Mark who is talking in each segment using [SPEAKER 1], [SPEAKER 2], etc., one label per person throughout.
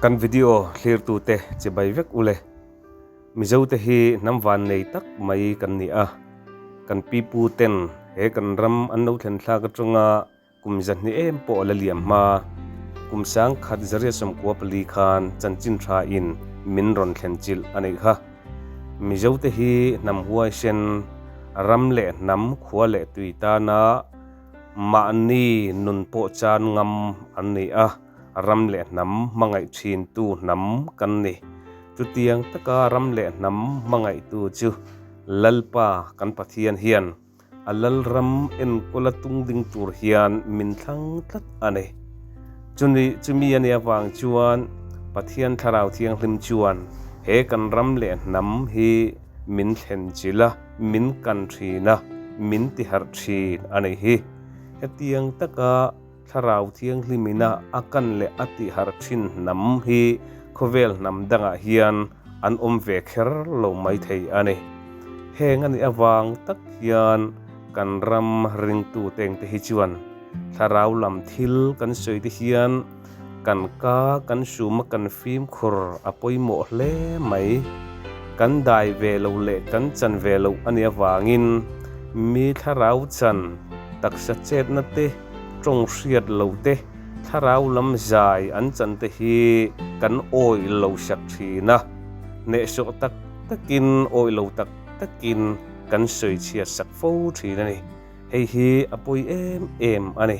[SPEAKER 1] Kan video thlirtute chibai vek ule. Mizote hi hnam vannei tak mai kan ni a. Kan pipu ten he kan ram an lo thlen thlak atanga Kum zahnih em pawh a la liam hma. Kum 10,000 94 khan chanchin tha in min rawn thlen chilh a neih kha. Mizote hi hnam huaisen, ram leh hnam khua leh tui tana mahni nun pawh chan ngam an ni a, ram leh hnam hmangaih thintu hnam kan ni. Chutiang taka ram leh hnam hmangaihtu chu Lalpa kan Pathian hian A lalram enkawla tung ding tur hian min thlang tlat a ni. Chuni chumi a nih avang chuan Pathian Thlarau Thianghlim chuan he kan ram leh hnam hi min thlen chilh a, min kan thin a, min tiharh thin a nih hi. Hetiang taka Thlarau Thianghlimina a kan leh a tiharh thin hnam hi khawvel hnam dangah hian an awm ve kher lo mai thei a ni. Heng a nih avang tak hian kan ram ringtu tengte hi chuan thlarau lam thil kan sawi te hian kan ka kan suma kan fimkhur a pawimawh hle mai. Kan dai ve lo leh kan chan ve loh a nih avangin mi thlarau chan taksa chetna te, tawng hriat lo te, thlarau lam zai an chan te hi kan awih lo sak thin a, hnehsawh tak takin awih lo tak takin kan sawi chhiat sak fo thin a ni. Hei hi a pawi em em a ni.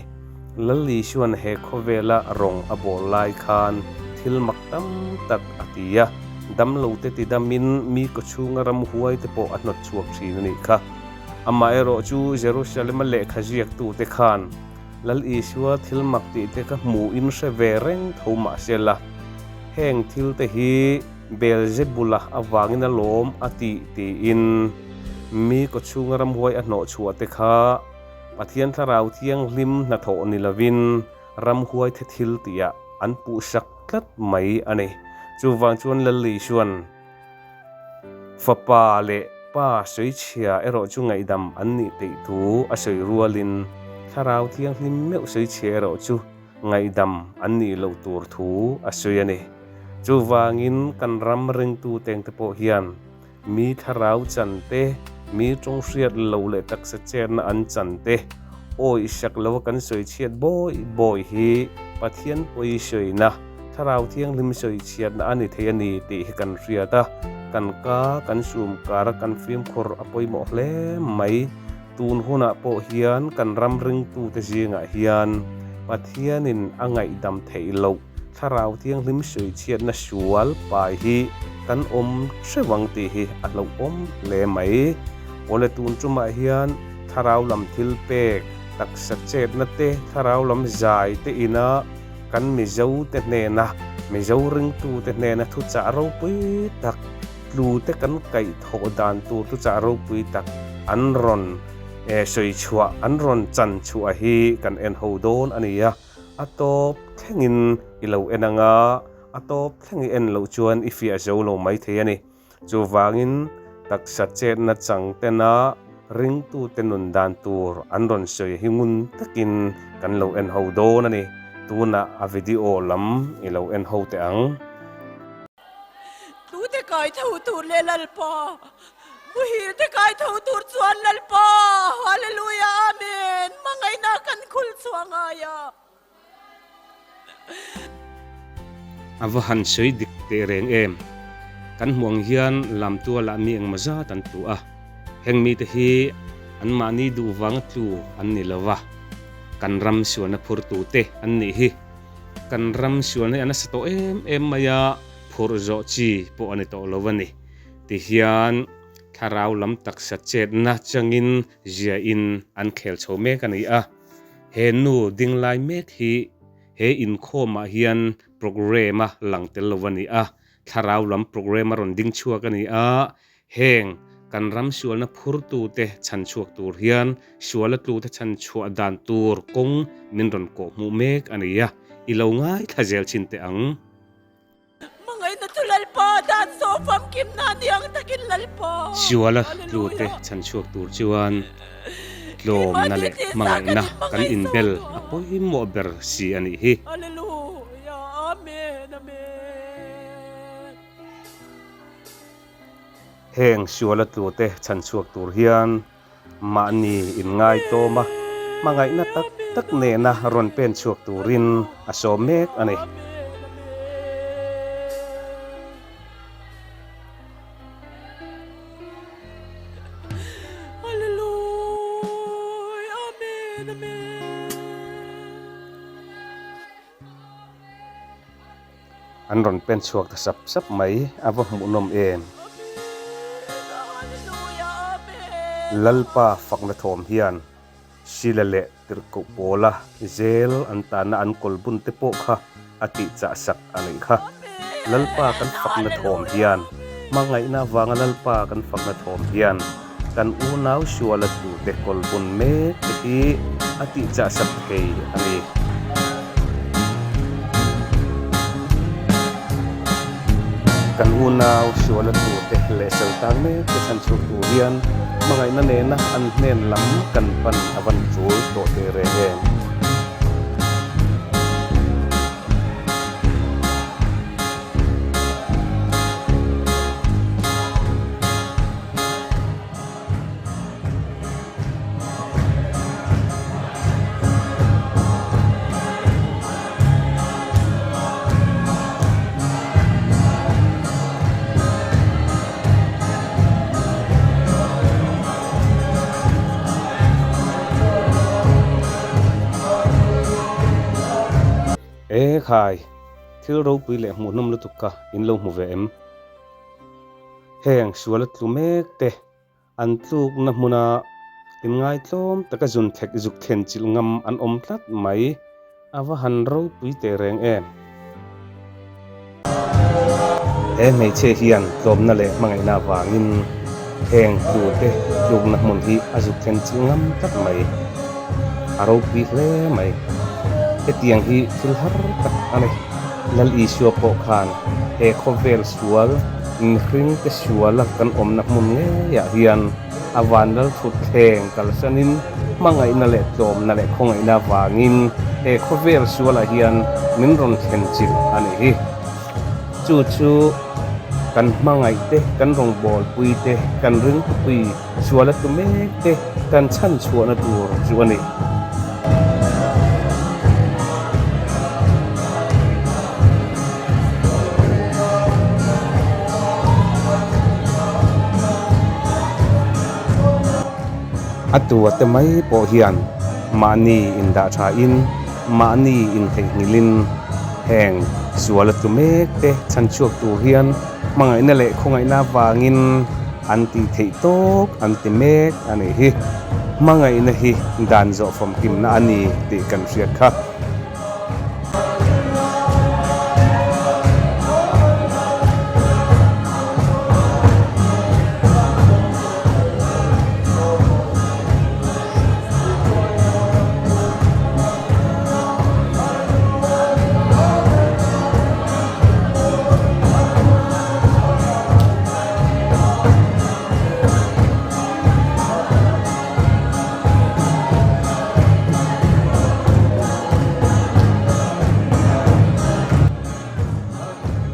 [SPEAKER 1] Lalli chuan he khawvela rawng a bawl lai khan thil mak tam tak a ti a, damlo te tidamin mi kawchhunga ramhuai te pawh a hnawt chhuak thin a nih kha. Amaherawh chu Jerusalem-a lehkha ziaktute khan Lal Isua thil mak tihte kha hmuhin hre ve reng tho mah se la, heng thilte hi Beelzebula avangin a lawm a tih tiin mi kawchhunga ramhuai a hnawh chhuahte kha Pathian Thlarau Thianghlim hnathawh ni lovin ramhuaithe thil tihah an puhsak tlat mai a ni. Chuvang chuan Lal Isua'n. Fapa leh Pa sawichhia erawh chu ngaihdam an nih teih thu a sawi rualin Thlarau Thianghlim meuh sawichhia erawh chu ngaihdam an nih loh tur thu a sawi a ni. Chuvangin kan ram ringtu tengte pawh hian mi thlarau chan te, mi tawng hriat lo leh taksa chetna an chan te, awihsak lova kan sawichhiat bawi bawi hi Pathian pawi sawina, Thlarau Thianghlim sawi chhiatna a ni thei a ni tih hi kan hriat a, kan ka, kan sum kar a kan fimkhur a pawimawh hle mai. Tun hunah pawh hian kan ram ringtute zingah hian Pathianin a ngaihdam theih loh Thlarau Thianghlim sawi chhiatna sual pai hi kan awm hreuh ang tih hi a hlauhawm hle mai. Awle tun tumah hian Thlarau lam thil pek, taksa chetna te, Thlarau lam zai te ina, Kan Mizote hnena, Mizo ringtute hnena thuchah ropui tak, tlute kan kaih thawh dan tur thuchah ropui tak an rawn sawi chhuah, an rawn chan chhuah hi kan en ho dawn a ni a. A tawp thlengin i lo en ang a, a tawp thleng i en loh chuan i fiah zo lo maithei a ni. Chuvangin taksa chetna chang tena ringtute nun dan tur an rawn sawi hi ngun takin kan lo en ho dawn a ni. Tunah a video lam i lo en ho teh ang.
[SPEAKER 2] Tute kai tho tur leh Lalpa, muhil te kai tho tur chuan Lalpa, Hallelujah Amen, hmangaihna kan khul chhuah ngai a.
[SPEAKER 1] A va han sawi dik teh reng em? Kan hmuh ang hian lamtualah mi engmaw zat an tlu a, heng mite hi anmahni duh vanga tlu an ni lo va, kan ram sualna phurtute an nih hi. Kan ram sualna hi a nasa tawh em em mai a, phurh zawh chi pawh a ni tawh lo a ni. Tihian thlarau lam taksa chetna changin ziain an khel chho mek a ni a. He nu ding lai mek hi he inkhawmah hian programme a lang tel lo a ni a, thlarau lam programme a rawn ding chhuak a ni a, heng kan ram sualna phurtute chhan chhuak tur hian suala tlute chhan chhuah dan tur kawng min rawn kawh hmuh mek a ni a, i lo ngaithla zel chhin teh ang.
[SPEAKER 2] Hmangaihna chu Lalpa dan zawh famkimna a ni ang takin Lalpa.
[SPEAKER 1] Suala tlute chhan chhuak tur chuan tlawmna leh hmangaihna kan inbel a pawimawh ber si a nih hi.
[SPEAKER 2] Hallelujah Amen Amen.
[SPEAKER 1] Heng suala tlute chhan chhuak tur hian mahni inngaitawma hmangaihna tak tak nena rawn pen chhuak turin a sawm mek a ni. An rawn pen chhuak ta sap sap mai, a va hmuhnawm em? Lalpa fakna thawm hian Sila leh Tirhkoh Pawla zel an tahna an kawl bun te pawh kha a tihchah sak a nih kha. Lalpa kan fakna thawm hian, hmangaihna avanga Lalpa kan fakna thawm hian kan unau suala tute kawl bun mek te hi a tihchah sak thei a ni. Kan unau suala tute leh saltan mek te chhan chhuak tur hian hmangaihna nena an hnen lam kan pan a van tul tawh teh reng em? E khai, thil ropui leh hmuhnawm lutuk kha in lo hmu ve em? Heng suala tlu mek te an tlukna hmuna inngaitlawm taka zun thek zuk thlen chilh ngam an awm tlat mai. A va han ropui teh reng em? He hmeichhia hian tlawmna leh hmangaihna avangin heng tute tlukna hmun hi a zuk thlen chilh ngam tlat mai. A ropui hle mai. Hetiang hi thil har tak a ni. Lal Isua pawh khan he khawvel sual, mihringte suala kan awmna hmun ngeiah hian a vanlal thutthleng kalsanin hmangaihna leh tlawmna leh khawngaihna avangin he khawvel sualah hian min rawn thlen chilh a nih hi. Chu chu kan hmangaih te, kan rawngbawlpui te, kan ringtupui suala tu mek te kan chhan chhuahna tur chu a ni. A tua te mai pawh hian mahni indah thain, mahni intheihnghilhin heng sual a tlu mek te chhanchhuak tur hian hmangaihna leh khawngaihna avangin an tih theih tawk an ti mek a nih hi. Hmangaihna hi dan zawh famkimna a ni tih kan hriat kha.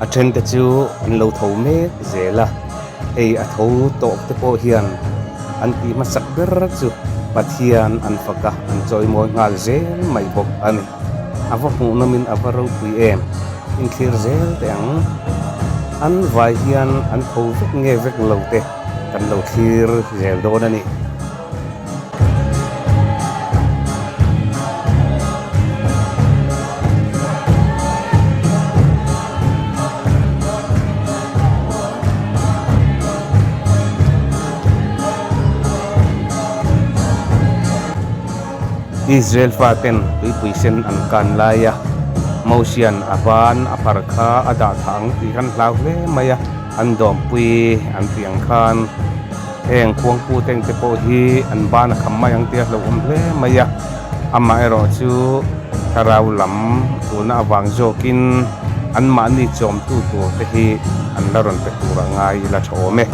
[SPEAKER 1] A then te chu an lo tho mek zel a, hei a tho tawp te pawh hian an tih hmasak ber chu Pathian an fak a, an chawimawi nghal zel mai bawk a ni. A va hmuh nawmin a va ropui em? Inthlir zel teh ang. An vai hian an tho vek nge vek lo te kan lo thlir zel dawn a ni. Israel faten tuipui sen an kan lai a, Mosian a ban a phar kha a dah thah ang tih khan hlau hle mai a, an dawmpui an tih ang khan heng khuangpu te engte pawh hi an ban a kham mai ang tih a hlauhawm hle mai a, amaherawh chu thlarau lam tulna avang zawkin anmahni chawmtu tur te hi an la rawn pe tur a ngai ila tha awm e.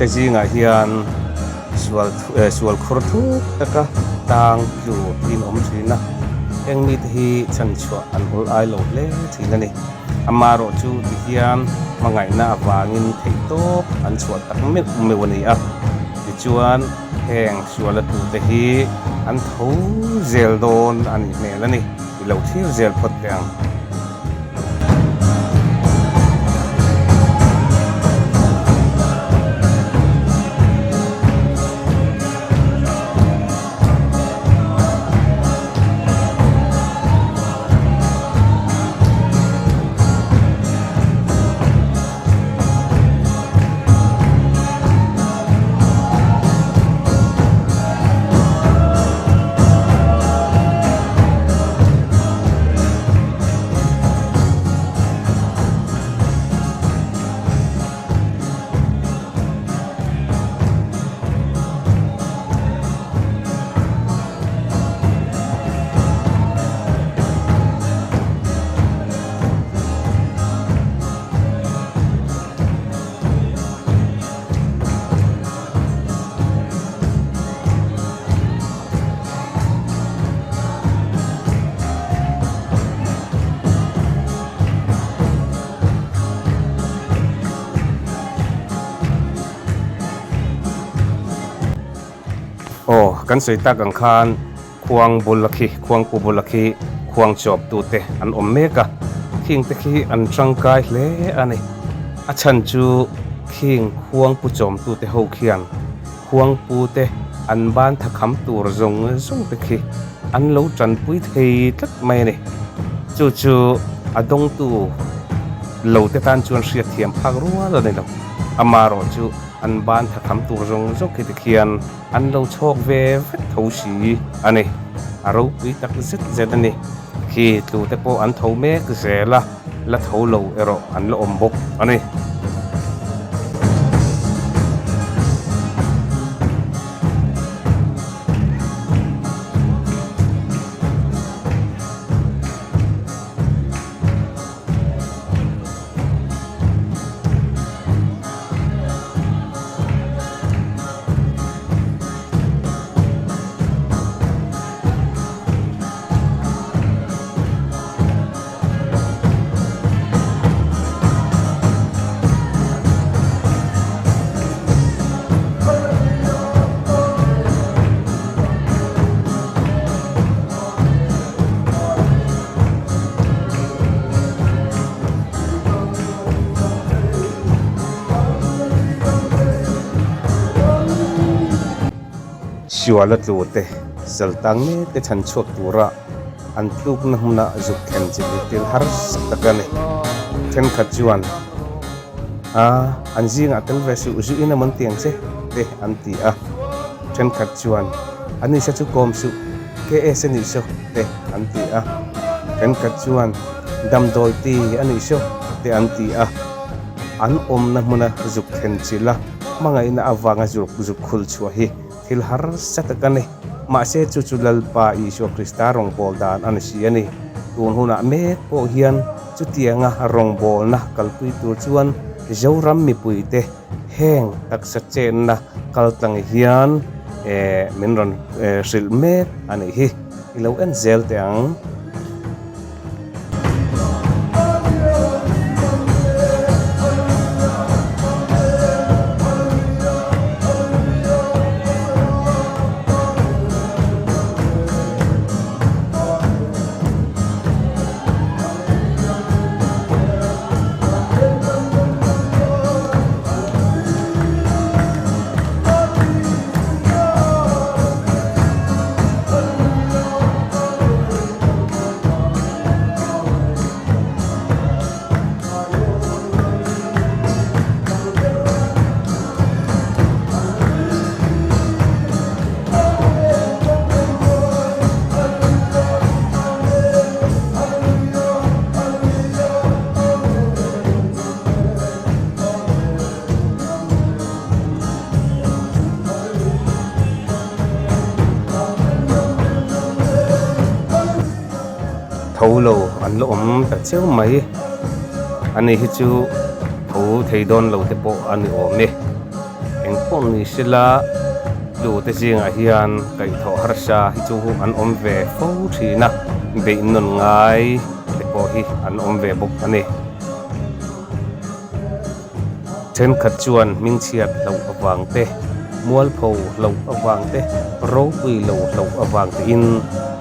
[SPEAKER 1] te zingah hian sual sual khur thuk taka tang tlu in awm thin a, heng mite hi chhanchhuah an hul ai lo hle thin a ni. Amaherawh chu ti hian hmangaihna avangin theihtawp an chhuah tak meuh meuh a ni a, tichuan heng suala tute hi an tho zel dawn a nih hmel a ni, i lo thlir zel phawt teh ang. Aw, kan sawi tak ang khan khuang bula khi, khuangpu bula khi khuang chawp tute an awm mek a, khing te khi an tangkai hle a ni. A chhan chu khing khuangpu chawm tute ho khian khuangpu te an ban thakham tur zawng zawng te khi an lo tanpui thei tlat mai a ni. Chu chu a dawngtu lo te tan chuan hriatthiam phak rual a ni lo. Amaherawh chu an ban thakham tur zawng zawng khi tikhian an lo chhawk ve vek tho si a ni. A ropui tak zet zet a ni. Khi tlu te pawh an tho mek zel a, la tho lo erawh an la awm bawk a ni. Suala tlu te saltang mek te chhan chhuak tura an tlukna hmuna zuk thlen chi hi thil harsa tak a ni. Thenkhat chuan a an zingah tel ve suh zu in amawn tiang che te an ti a, thenkhat chuan a nisa chu kawm suh KS a nih saw te an ti a, thenkhat chuan damdawi ti a nih saw te an ti a, an awmna hmuna zuk thlen chilh a hmangaihna avanga zuk zuk khul chhuah hi thil harsa tak a ni. Mahse chu chu Lalpa Isua Krista rawngbâwl dan a ni si a ni. Tun hunah mek pawh hian chutianga rawngbâwlna kalpui tur chuan Zoram mipuite heng taksa chenna kaltlang hian min rawn hrilh mek a nih hi. I lo en zel teh ang. Tho lo an la awm ta cheu mai ani hi chu tho thei dawn lo te pawh a ni awm e. Eng pawh ni sela tlu te zingah hian kaihthawh harsa hi chu an awm ve fo thin a, beih nawn ngai te pawh hi an awm ve bawk a ni. Thenkhat chuan hmingchhiat hloh avang te, mualpho hloh avang te, ropui lo hloh avang tein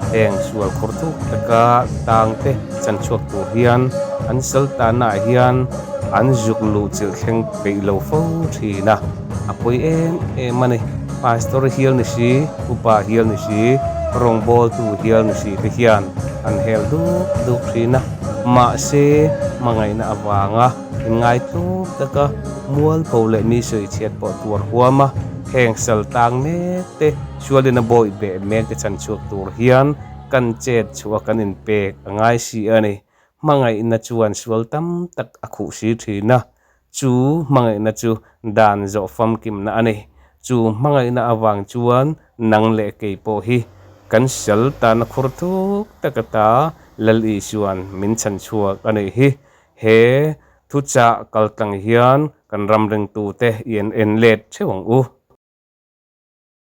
[SPEAKER 1] heng sual khur thuk taka tang te chan chhuak tur hian an sal tannaah hian an zuk luh chilh thleng peih lo fo thin a, a pawi em em a ni. Pastor hial ni si, upa hial ni si, rawngbawltu hial ni si te hian an hel duk duk thin a, mahse hmangaihna avanga inngai tluk taka mualpho leh mi sawi chhiat pawh tuar huam a, heng sal tang mek te, sualin a bawih beh mek te chhan chhuak tur hian kan chet chhuah a kan inpek a ngai si a ni. Hmangaihna chuan sual tam tak a khuh si thin a, chu hmangaihna chu dan zawh famkimna a ni. Chu hmangaihna avang chuan nang leh kei pawh hi kan sal tana khur thuk tak ata Lal Isua'n min chhan chhuak a nih hi. He thuchah kaltlang hian kan ram ringtute i en en let theuh ang u.